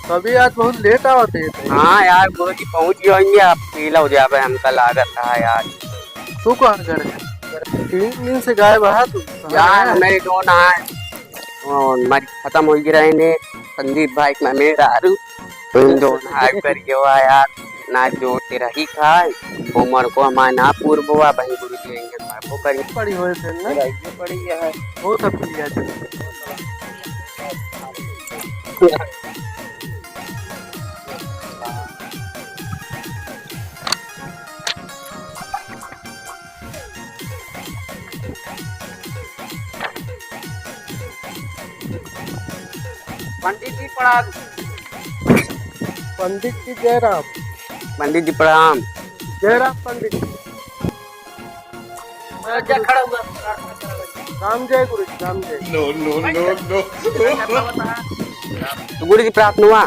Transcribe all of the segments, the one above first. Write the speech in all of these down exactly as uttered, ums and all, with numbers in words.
तभी आज बहुत लेट आवत है। हाँ यार, गुरुजी पहुँच गए होंगे, आप पीला हो जाबे, हमका लागत है यार। तू कहाँ गए? तीन दिन से गायब है तू। यार, हमें दो ना है। और मर-, खत्म हो गए रहे ने, संदीप भाई का मेरा आरू। तुम दो ना है कर गया यार, ना जो तेरा ही खाए, उमर को हमारे ना पूर्व हुआ, बहन गुरुजी आएंगे, वो करेंगे। पड़ी हुए थे ना? ये पड़ी है। वो सब लिया जाए। पंडित जी प्रणाम। पंडित जी जय राम। पंडित जी प्रणाम। जय राम पंडित जी। जा खड़ा हुआ। राम जय गुरु जी, राम जय। No, no, no, no। तो गुरु जी प्रार्थना हुआ।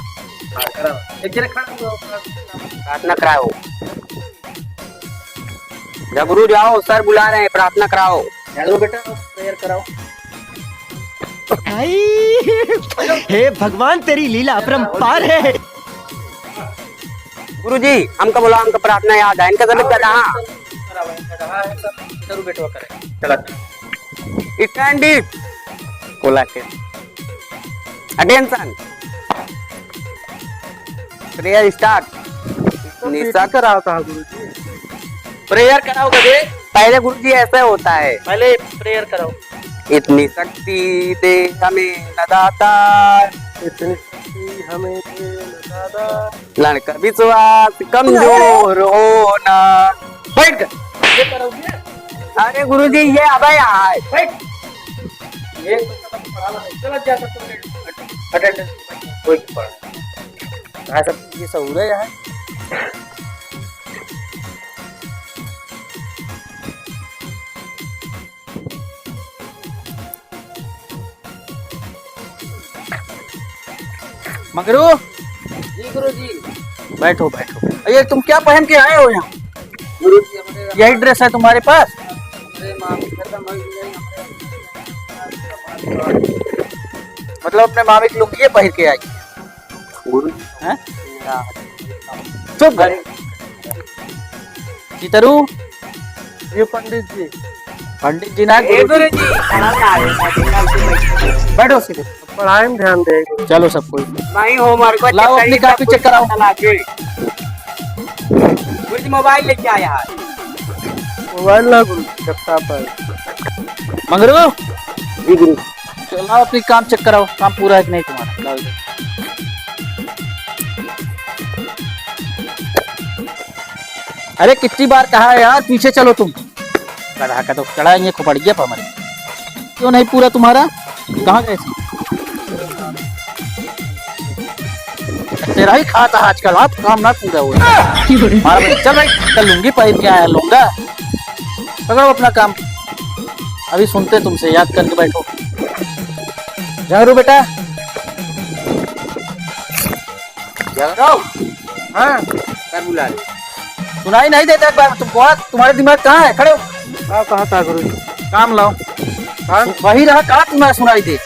एक जने खड़ा हुआ। प्रार्थना कराओ। जा गुरु जाओ, सर बुला रहे हैं, प्रार्थना कराओ। जागरो बेटा, प्रेयर कराओ। आई, हे भगवान, तेरी लीला अपरंपार है। गुरुजी, हमका बोला, हमका प्रार्थना याद है, इनका सब गधा। कराओ, इनका गधा है, सब इधर बैठवा करें। चला। Stand it। बोला के। Attention। Prayer start। तो निशा पीटी कराओ था गुरुजी। Prayer कराओ कदे। पहले गुरुजी ऐसे होता है। पहले prayer कराओ। इतनी शक्ति दे हमें न दाता। इतनी शक्ति हमें दे न दाता। लड़का विश्वास कमजोर होना। बैठ कर। ये करोगे? अरे गुरुजी, ये अबे आए। बैठ। ये तो खत्म पढ़ा नहीं। चला जा सकते हो। Attendance कोई पढ़ा। हाँ, सब ये सहूर है यहाँ। मगरू। जी गुरुजी। बैठो, बैठो। ये तुम क्या पहन के आए हो यहाँ? गुरुजी, हमारे यही dress है तुम्हारे पास? हमारे मामी का तो मर गया, हमारे मतलब अपने मामी की लुंगी पहन के आई? गुरु हैं? चुप कर। चितरू। ये पंडित जी। पंडित जी ना, ए गुरु जी। गुरु जी। बैठो सीधे। पढ़ाई में ध्यान दे। चलो सब कोई। नहीं, homework को लाओ, check अपनी करिए, copy सब check कराओ। कुछ चला के। गुरु जी mobile लेके आया है। Mobile ना गुरु, laptop है। मंगरू। जी गुरु। चलो, लाओ, अपनी काम check कराओ, काम पूरा है कि नहीं तुम्हारा? लाओ इधर। अरे, कितनी बार कहा है यार, पीछे चलो तुम। गधा का तो चढ़ाएंगे खोपड़िया पर हमारे। क्यों नहीं पूरा तुम्हारा? कहाँ गए थे? तेरा ही खाता आजकल, हाँ, काम ना पूरा हो। मारा भाई, चल भाई, कल लुंगी पहन के आया, लूंगा। पकड़ो अपना काम। अभी सुनते तुमसे, याद करके बैठो। झगड़ू बेटा। झगड़ू। हाँ। कर बुला रहे। सुनाई नहीं देता एक बार तुमको, हाँ? तुम्हारे दिमाग कहाँ है? खड़े हो। हाँ, कहाँ था गुरु जी? काम लाओ। हाँ? वही रहा, कहाँ तुम्हारा सुनाई दे?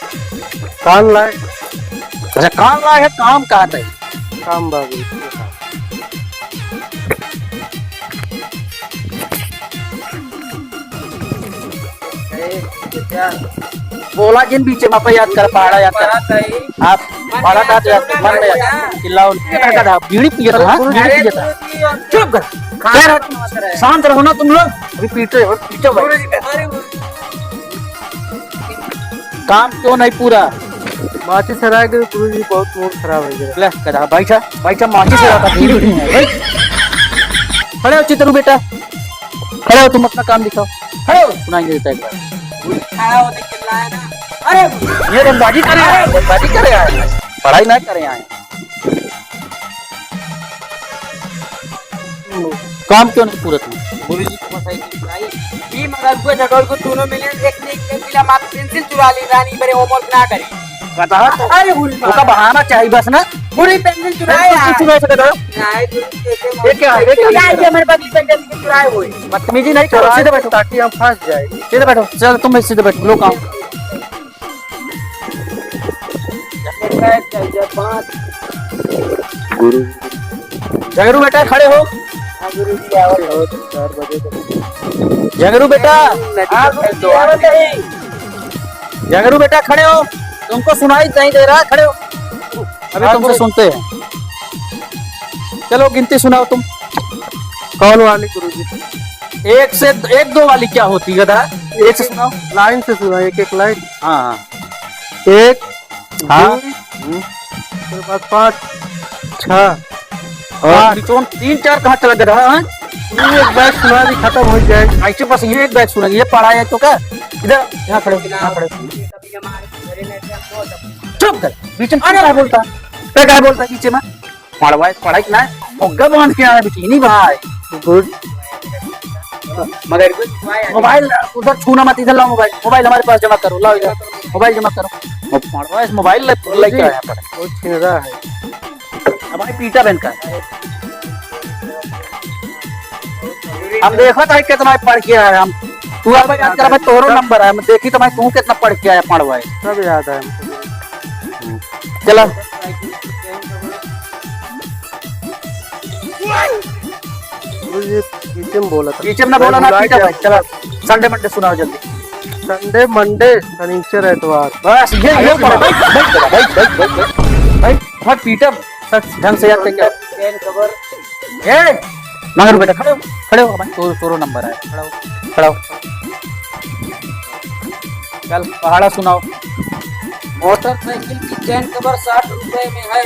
कान लाए। अच्छा, कान लाए है, काम कहाँ था? काम बाबू। बोला जिन बीचे में, याद कर, पहाड़ा याद कर। आप पहाड़ा का याद कर, मन में याद कर। चिल्लाओ, ये लड़का था, बीड़ी पिए था, हाँ? बीड़ी पिए था। चुप कर। खैर, शांत रहो ना तुम लोग। अभी पीटे हो, पीटे भाई। काम क्यों नहीं पूरा? माचिस हरा के गुरु जी बहुत mood खराब हो गया। ले, कदा, बैठा, बैठा, माचिस हरा था, बीड़ी पीए, बैठ। खड़े हो चितरू बेटा। खड़े हो, तुम अपना काम दिखाओ। खड़े हो। सुनाई नहीं देता एक बार। खड़ा होके चिल्लाए ना। अरे! ये रंगबाजी करे आए, रंगबाजी करे आए। पढ़ाई ना करे आए। काम क्यों नहीं पूरा तुम? गुरुजी को बस ऐसे सिखाई। ई मगर को झगड़ को दोनों मिले, एक ने एक मिला, मात्र pencil चुरा ली, रानी बरे homework ना करी। कहा तो अरे गुरु ओका बहाना चाहिए बस ना। गुरु pencil चुराए pencil यार। चुरा सकता है। नहीं, गुरु, कैसे ये क्या है? ये क्या ये है? आज हमारे बगली pencil चुराए हुए। बदतमीजी नहीं करो, सीधे बैठो। ताकि हम फंस जाए। सीधे बैठो, चल तुम भी सीधे बैठो, लोग आओ। चल जा, पाँच। गुरु। झगरू बेटा, खड़े हो। हाँ गुरु जी, आओ, आओ, चार बजे तक। झगरू बेटा, हाँ गुरु जी, आओ नहीं। झगरू बेटा, खड़े हो। तुमको सुनाई नहीं दे रहा, खड़े हो। अभी हाँ तुमसे गुरु। सुनते हैं। चलो, गिनती सुनाओ तुम। कौन वाली गुरु जी? एक से, एक दो वाली क्या होती है, गधा? एक से सुनाओ। लाइन से सुनाओ, एक एक लाइन। हाँ, हाँ। एक, हाँ। दो, हम्म। उसके बाद पाँच, छह, और आठ। निचोन तीन चार कहाँ चला गधा, हाँ? ये एक बैग सुना दी, खत्म हो जाए। ऐसे बस ये एक बैग सुना, ये पड़ा है तो क्या? इधर, यहाँ खड़े हो, यहाँ खड़े हो। चुप कर, बीच में अरे! क्या बोलता? क्या, क्या बोलता बीच में? पढ़वाए, पढ़ाई ना, फुग्गा बांध के आया बिटिनी भाई। गुड। मगर मोबाइल उधर छूना मत, इधर लाओ मोबाइल, मोबाइल हमारे पास जमा करो, लाओ इधर, मोबाइल जमा करो। वो पढ़वाए, मोबाइल ले, लेके आया पड़ा। बहुत छिनरा है। अब भाई पीटा बहन का। हम देखत है कितना पढ़ के आया हम। तू अब याद कर भाई, तोरो नंबर है, हम देखी तो भाई तू कितना पढ़ के आया पढ़वाए। सब याद है हमको। चला। गुरु जी, पीछे में बोला था। पीछे में ना बोला ना, भुला पीछे गया। भाई, चला। संडे मंडे सुनाओ जल्दी। संडे मंडे, शनिचर एतवार। बस, ये, ये पढ़ो, बैठ, बैठ, बैठ, बैठ, बैठ, बैठ। भाई, भाई, पीटर, ढंग से याद करके। चैन कवर। ए, मगर बेटा, खड़े हो, खड़े हो भाई, तोरो, तोरो नंबर है, खड़ा हो, खड़ा हो। चल, पहाड़ा सुनाओ। मोटरसाइकिल की चैन कवर साठ रुपए में है।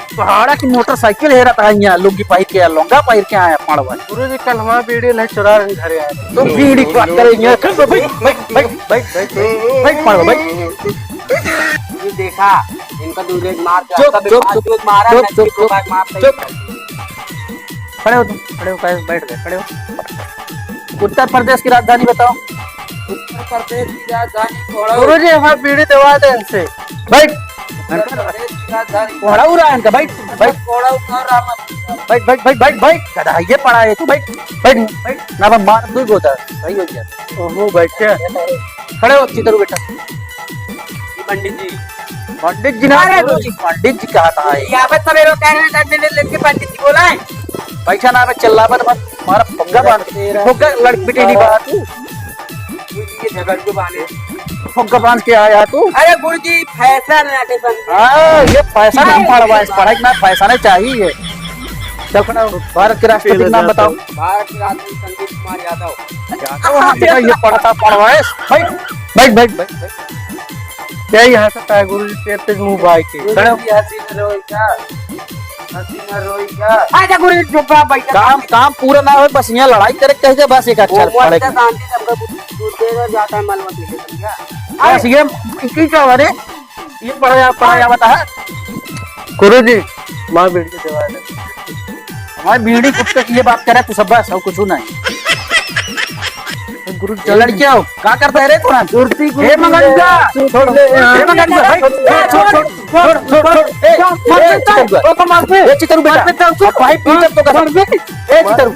पहाड़ा की मोटरसाइकिल हेरत है यहाँ, लुंगी पहिर के, लौंगा पहिर के आया पड़वा। गुरु जी, कल हमारा बीड़ी नहीं चुरा रहे घरे आए। तो बीड़ी की बात करेंगे। चल, बैठ, बैठ, बैठ, बैठ, बैठ, बैठ, बैठ, पड़वा, बैठ। ये देखा, इनका दूध एक मार के चुप, आपका चुप, भी चुप, दूध मारा, चुप, नदी चुप, को चुप, मार मार चुप। खड़े हो तुम, खड़े हो, कैसे बैठ गए, खड़े हो। उत्तर प्रदेश की राजधानी बताओ। उत्तर प्रदेश की राजधानी कोहड़ा। गुरु जी, हमारा बीड़ी दवा दे इनसे। बैठ। उत्तर प्रदेश की राजधानी कोहड़ा उड़ा है इनका, बैठ, बैठ। कोहड़ा उड़ा राम। बैठ, बैठ, बैठ, बैठ, बैठ। गधा, ये पड़ा है तू, बैठ, बैठ, बैठ। ना, मैं मार दूँ गोदा, सही हो गया। ओहो, बैठ के। खड़े हो, चितरू बेटा। पंडित जी। पंडित जी ना, अरे गुरु जी, पंडित जी कहा था, यहाँ पे सवेरे कह रहे हैं, डंडे ले लेके पंडित जी बोला है। पैसा ना, मैं चिल्लावत मत, मारा फुग्गा बांध, तेरा फुग्गा लड़की बेटी नहीं बात। ये झगड़ को बांधे। फुग्गा बांध के आया तू। अरे गुरु जी, फैशन है, फैशन। हाँ, ये फैशन हम पढ़वा, इस पढ़ाई में फैशन है चाहिए। चल खड़ा हो, भारत के राष्ट्रपति का नाम बताओ। भारत के राष्ट्रपति संदीप कुमार यादव। यादव, हाँ, बेटा, ये पढ़ता पढ़वा है। बैठ, बैठ, बैठ, बैठ, बैठ। क्या यहाँ से आता है गुरु जी, तेज तेज मुंह बाय के? गुरु जी, हंसी में रोई क्या? हंसी में रोई क्या? आजा गुरु जी, चुप रहा, बैठ। काम, काम पूरा ना हो, बस यहाँ लड़ाई करे के कह दे, बस एक अक्षर वो पढ़े के। शांति से हमको दूध दे दो, जाता है मलमल पीछे, समझा? बस ये, ये क्या हो रे? ये पढ़ा, पढ़ा, बता है। गुरु जी, माँ बीड़ी के दवा दे। हमारे बीड़ी गुटखा की ये बात करे तू सब, बस और कुछ नहीं। गुरु ये लड़कियाँ हो, का करता है रे तू ना? सुरती गुरु हे जी, मंगलूदा, सुरती छोड़, ले, हे मंगलूदा, भाई, छोड़, छोड़, छोड़, छोड़, छोड़, ए, मार ए, देता हूँ, चितरू, ओको मार दे। ए, चितरू बेटा, मार देता हूँ, अब भाई पीटर तो का मार दे। ए, चितरू,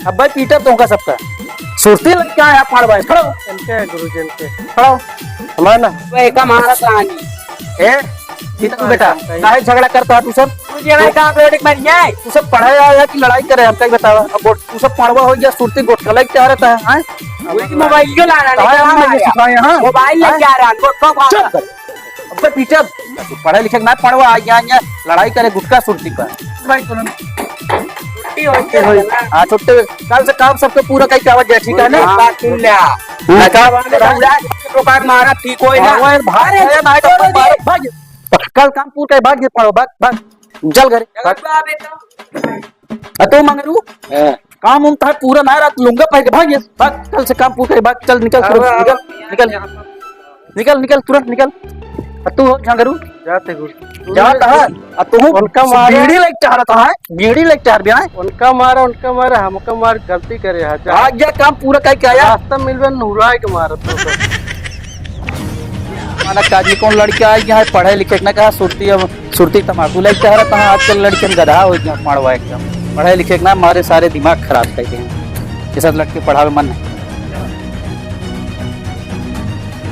अब भाई पीटर तो का सबका। सुरती लड़का है, पाड़ भाई, खड़ो। इनके गुरु जी, इनके। खड़ो। हमारा ना। वो एक हमारा कहानी। ए, चितरू बेटा, काहे झगड़ा करता है तू सब? गुरु जी, हमारे काम रोड में नहीं है। तू सब पढ़े आया कि लड़ाई करे, हमका ही बतावा। अब बोल, तू सब पढ़वा हो गया, सुरती गोटका लेके आ रहता है, हैं? वही मोबाइल क्यों ला रहा है? कहाँ हमने ये सिखाए हैं? मोबाइल लेके आ रहा है, गोटका खा रहा है। चुप कर। अबे पीटर, तू पढ़े लिखे ना पढ़वा, आ गया, आ गया, लड़ाई करे गुटका सुरती का। भाई सुन। छुट्टी होती है ना? हाँ, छुट्टी। कल से काम सबके पूरा कई कावत जाए, ठीक है ना? हाँ, सुन लिया। हम्म। अच्छा, वाले राजा की दुकान मारा, ठीक होई ना? हाँ, भाग, अरे, अरे, भाग, छोड़ो भाग, जी। भाग। कल काम पूरा कई, भाग, ये पढ़ो, भाग, भाग। चल घरे। जगत बा बेटा। आ तो मंगरू, हाँ। काम उम तहार पूरा ना रहा, लुंगा पहन के भाग, ये, भाग, कल से काम पूरा कर, भाग, चल निकल, तुरंत आवा, निकल, आवा। निकल, निकल, निकल, तुरंत निकल। आ तू हो झंगरू? जाते गुरु। जाता है? आ तू उनका मारा। बीड़ी लेके चाह रहा था, हैं? बीड़ी लेके चाह रहा है? उनका मारा, उनका मारा, हमका मार, गलती करे है, जा। भाग जा, काम पूरा करके आया। रास्ता मिलवे, नहुराए के मारा तो। माना काजी कौन लड़के आए यहाँ पढ़े लिखे के ना कहा, सुरती अब सुरती तमाकू लेके चाह रहा था, आजकल लड़कन गधा हो गया, मारवा एकदम। पढ़े लिखे के ना मारे सारे दिमाग खराब कर दिए। ये सब लड़के पढ़ावे मन नहीं।